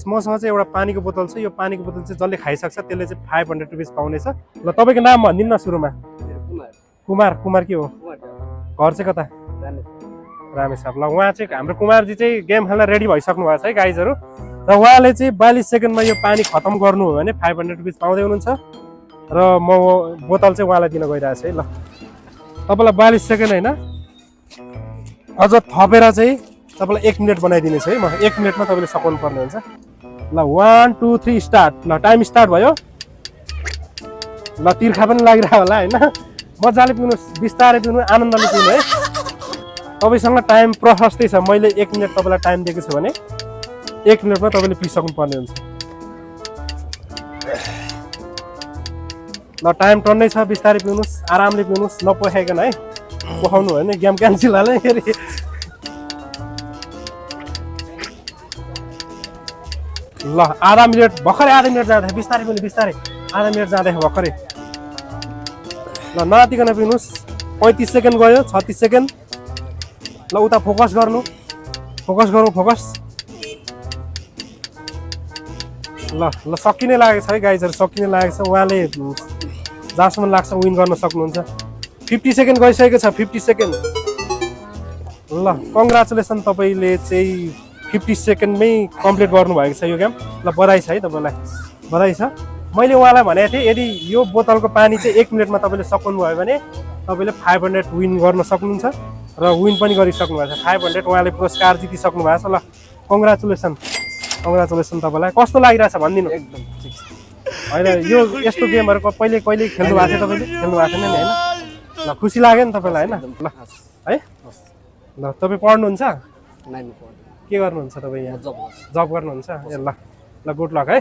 मसँग चाहिँ एउटा पानीको बोतल छ। यो पानीको बोतल चाहिँ जसले खाइसक्छ त्यसले चाहिँ 500 रुपियाँ पाउनेछ। ल तपाईँको नाम भनिदिनु न सुरुमा। कुमार। कुमार के हो? घर चाहिँ कता? रामेछाप। ल उहाँ चाहिँ हाम्रो कुमारजी चाहिँ गेम खेल्न रेडी भइसक्नु भएको छ है गाइजहरू। र उहाँले चाहिँ 42 सेकेन्डमा यो पानी खत्तम गर्नु हो भने 500 रुपियाँ पाउँदै हुनुहुन्छ। र म बोतल चाहिँ उहाँलाई दिन गइरहेको छु है। ल तपाईँलाई 42 सेकेन्ड होइन, अझ थपेर चाहिँ तपाईँलाई 1 मिनट बनाइदिने छु है म। 1 मिनटमा तपाईँले सकाउनु पर्ने हुन्छ। ल 1 2 3 स्टार्ट। ल टाइम स्टार्ट भयो। ल तिर्खा पनि लागिरहेको होला होइन। मजाले पिउनुहोस्, बिस्तारै पिउनु, आनन्दले पिउनु है। तपाईँसँग टाइम प्रशस्तै छ। मैले 1 मिनट तपाईँलाई टाइम दिएको छु भने 1 मिनटमा तपाईँले पिइसक्नु पर्ने हुन्छ। ल टाइम टन्नै छ, बिस्तारै पिउनुहोस्, आरामले पिउनुहोस्, नपोखाइकन है। पोखाउनु भयो भने गेम क्यान्सल हाल्यो फेरि। ल आधा मिनट भर्खरै, आधा मिनट जाँदा बिस्तारै पिउनु, बिस्तारै आधा मिनट जाँदाखेरि भर्खरै। ल नआतिकन पिउनुहोस्। 35 सेकेन्ड गयो, 36 सेकेन्ड। ल उता फोकस गर्नु, फोकस गर्नु, फोकस। ल ल सकिने लागेको छ है गाइजहरू, सकिने लागेको छ। उहाँले जहाँसम्म लाग्छ विन गर्न सक्नुहुन्छ। 50 सेकेन्ड गइसकेको छ, 50 सेकेन्ड। ल कङ्ग्रेचुलेसन, तपाईँले चाहिँ 50 सेकेन्डमै कम्प्लिट गर्नुभएको छ यो गेम। ल बधाई छ है तपाईँलाई, बधाई छ। मैले उहाँलाई भनेको थिएँ यदि यो बोतलको पानी चाहिँ 1 मिनटमा तपाईँले सकाउनु भयो भने तपाईँले 500 विन गर्न सक्नुहुन्छ र विन पनि गरिसक्नु भएको छ। 500 उहाँले पुरस्कार जितिसक्नु भएको छ। ल कङ्ग्रेचुलेसन, कङ्ग्रेचुलेसन तपाईँलाई। कस्तो लागिरहेछ भनिदिनु। एकदम ठिक छ होइन यो यस्तो गेमहरू कहिले कहिले खेल्नु भएको थियो तपाईँले? खेल्नु भएको थिएन नि होइन? ल खुसी लाग्यो नि तपाईँलाई होइन? ल है ल तपाईँ पढ्नुहुन्छ? के गर्नुहुन्छ तपाईँ यहाँ? जब गर्नुहुन्छ? ए ल ल गुड लक है।